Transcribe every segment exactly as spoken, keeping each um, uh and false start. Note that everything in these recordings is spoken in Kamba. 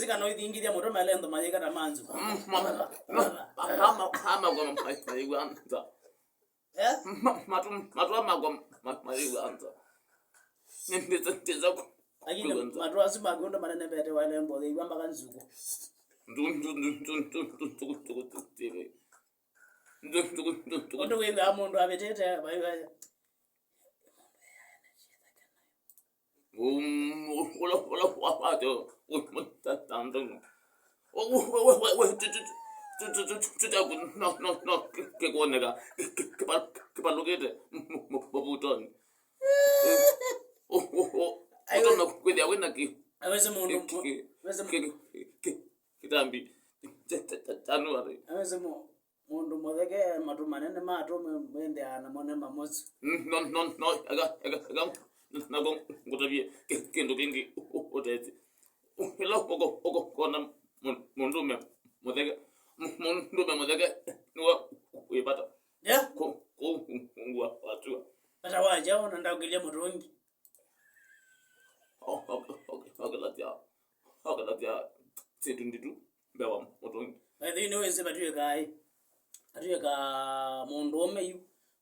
Wĩsĩ kana ũithingithya mũtwe malentho mayĩka ta manzu. Mm, ma-, ma-, ma-, ma-, ma-, ma-, ma-, ma-, ma-, ma-, Eh? Ma-, matu, matu amakwa ma-, ma-, mayĩwanza. Nĩ-, nĩ-, nĩ-, nĩ-, Lakini kũiwanza. Matu asu maku ndo manene mbete wale mboge iwa mpaka nzuko. Ndu, ndu, ndu, ndu, ndu, ndu, ndu, ndu, ndu, ndu, ndu. Ndu, ndu, ndu, ndu, ndu. Ũndũ wĩw'aa mũndũ avĩtĩte, vai, vai. Um, ula, ula, wa, wa, jo, um, ta, ta, ta, no. Wa, wa, wa, wa, wa, tu, tu, no, no, no, ki-, kĩkwoneka, ki-, ki-, kipa-, kĩpalũkĩte, m-, m-, m-, mavutoni. Eh, o, o, o, Aiwe. Ũtona kwĩthĩa wĩna ki-, Awese mũndũ ki-, ki-, wese ki-, ki-, ki-, kĩtambi, ta, ta, ta, January. Awese mũ-, Mũndũ mũtheke, matu manene ma atũme mendeaa namo nĩ mamosi. Mm, no, no, no, eka, eka, eka, nako ngũtavye kĩ-, kĩndũ kĩngĩ ũ-, ũ-, ũtesĩ. Ĩla ũko-, ũko-, ũkona mũ-, mũndũme mũtheke, mũ-, mũndũme mũtheke nĩwe wĩ vata. Yeah. Kũ-, kũu ngua watua. Vata wa kyaũ na ndaũkĩlya mũtũngi. O-, o-, o-, okĩlasya, okĩlasya syĩndũ nditu mbee wa mũtũngi. By the way, nĩwĩsĩ vatw'ĩkaa ĩ? Vatw'ĩkaa mũndũũme yu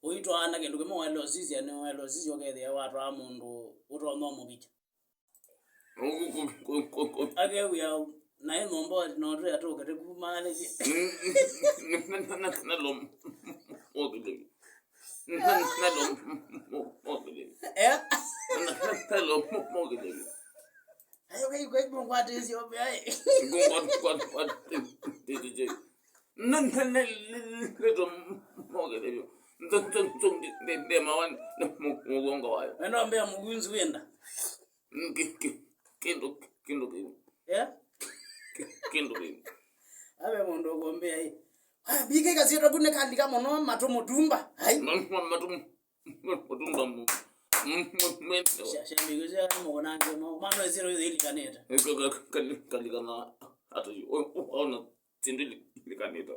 ũitwaa na kĩndũ kĩmwe waĩle ũsisya, nĩwaĩle ũsisya ũkethĩa watwaa mũndũ ũtonya ũmũvikya. Kũ-, kũ-, kũ-, kũ-, kũ-, Akewĩa naĩ nyũmba no twĩa tũkete kumaalĩthya. Mm, mm, mm, mm, mm, mm, mm, mm, mm. Eh? Ayo kai kai mungwatĩsyo mbeaĩ. Ndemawa nĩ mũgongo wayo. Wenda mbea mũgunzu wenda. Mm, ki-, ki-, kĩndũ, kĩndũ kĩu. Eh? Ki-, kĩndũ kĩu. Awe mũndũ ũkũmbĩa ĩ. Aya, mbike kasyĩtwa ku nĩ kalika mũno, matũ mũtumba. Ai. Ma-, ma-, matũ mũ-, mũ-, mũtumba mu-, mu-, mu-, mwene. Sya, sya mbiko sya mũkonange mo. Mano ĩsĩro ĩlikanĩte. Ka-, ka-, ka-, kalika na ata yu. O-, o-, ona syĩndũ ili-, ilikanĩte.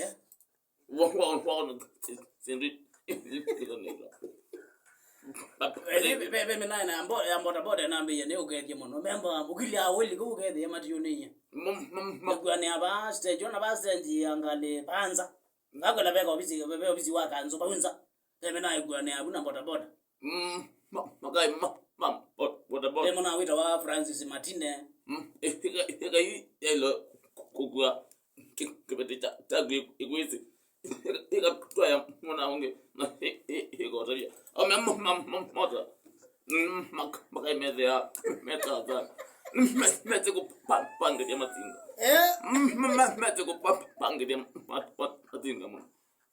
Eh? Wa, wa, wa, wa, syĩndũ ilikanĩte. Ve, ve, ve, ve mĩnaĩ na mbo-, ya bodaboda nambĩie nĩ ũkethie mũno. Memba ũkilya awĩli kũu ũkethie matiũnĩie. Ma, ma, ma. Nĩkuanĩa vaa stage, ona vaa stage ya ngalĩ vaa nza. Ngakwĩla veka ovisi, ve, ve ovisi wa kanzũ vau nza. Ve mĩnaĩ kuanĩa vu na bodaboda. Mm, ma, makai ma, ma, bo-, bodaboda. Ve mũna wĩtawa Francis Matine. Mm, ĩ-, ĩka, ĩka yu yaĩle kũkua kĩ-, kĩveti kya, kyaku ĩkwĩsĩ. Ĩkatwaya mũna ũngĩ, na ĩ-, ĩ-, ĩkotavya. Ome ma, ma, ma, mota. Mm, mak-, makai methĩa, metaza. Me-, mete kũpa-, pangĩthya matinga. Eh? Mm, me-, me-, mete kũpa-, pangĩthya ma-, ma-, matinga mũno.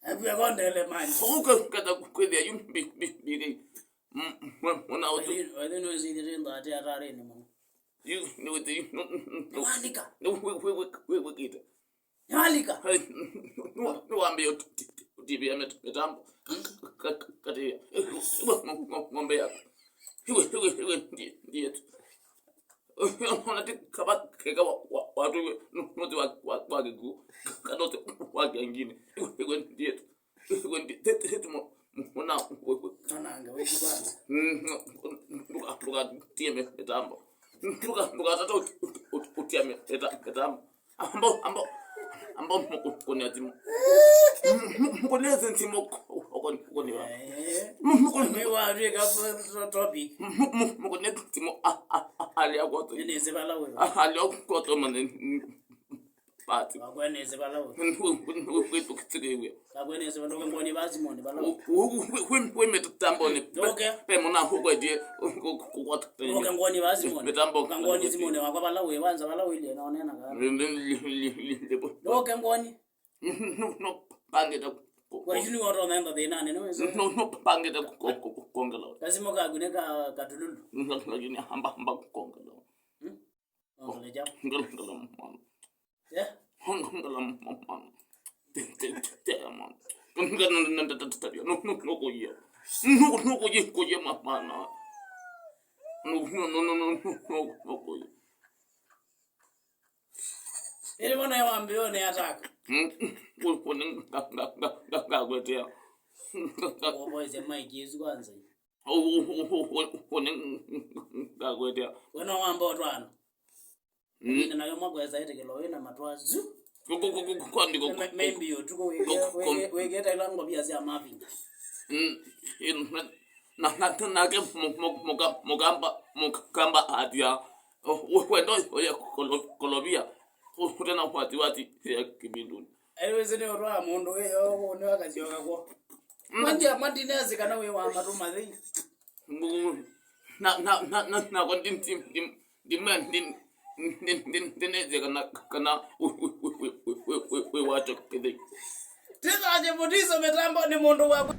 Akwĩa kondele manji. Ũkũkata kwĩthĩa yu mbi, mbi, mbi, mbi. Mm, mwe-, mwana ũtũ. Wathi, wathi nĩwĩsĩthĩte nthate atarĩnĩ mũno. Yu, nĩwĩte yu, nũ-, nũ-, nũ-, Nĩwalika. Nĩwĩkĩte. Nĩwalika. Hey, nũ-, nũ-, nĩwambĩĩa ũtivĩa mĩtambo. Ka-, ka-, katĩĩa. Ng'ombe yaku. Iwe, iwe, iwe, ndiye, ndiye. Ona ti kava keka wa, wa, watũiwe, nũ-, nũthi wa, wa, wa kĩkuũ, kana ũthi wa kĩangini. Iwe, iwe, ndiye. Iwe, ndiye. Tete, tete, mo-, mo-, mona, we, we. Tonange, we, kwanza. Mm. Ndũka-, ndũkatie mĩ-, mĩtambo. Ndũka-, ndũkatate ũti-, ũti-, ũtia mĩ-, mĩta-, mĩtambo. Amba, amba, amba mũkũnĩa thimũ. Mũkũnĩa thimũ, ũkũnĩa. Mũkũnĩa thimũ, alĩa kwatũ. Alĩa kwatũ mane. Basi. Wakwenese vala we. Wĩtũkĩtĩkĩw'e. Wakwenese vala we, ngoni basi mone vala we. Wĩ mĩtambonĩ. Ndoke. Pe mũna ũkwendie kũkwata. Ndoke ngoni basi mone. Mĩtambo. Ngoni simone wakwa vala we, wanza vala we ile naonena kana. Ndoke ngoni. No pangĩte. Kwa hiyo ni watu wameenda thĩnanĩ, no? No pangĩte kongela. Lazima kagune ka katululu. Lakini hamba hamba kongela. Hmm? Ongela jamu. Ngala mwana. Yeah. Ngala mwana. Te, te, te, te, mwana. Ngala na, na, na, na, na, no, no, no, kuya. No, no, kuya, kuya, mwana. No, no, no, kuya. Ĩrĩ mwana ya wambio nĩ attack. Mm, ku-, ku-, nga, nga, nga, nga, nga, kwetea. Oboise Mike Yesu kwanza. Ngakwĩtĩa. We no wamba ũtwaano. Mm. Ĩndĩ nayo mwakwesa ĩtĩkĩlo wĩ na matwazu. Kwandĩko. Maybe ũtukũ wĩkĩte ila ngovia sya mavinga. Mm. Na, na, nake mũkamba, mũkamba atia wendo ya kolovia. Ũtena watiwati ya kĩvinduni. Anyways, nĩ ũtwaa mũndũ wĩ yo nĩ wakasyoka kwo. Mwandia, mwandia nĩasĩ kana wĩ wa matũ mathei. Nakwa ndinethya kana wĩ wacho kĩthei. Tĩthaje mũtiso mĩtambo nĩ mũndũ wakwa.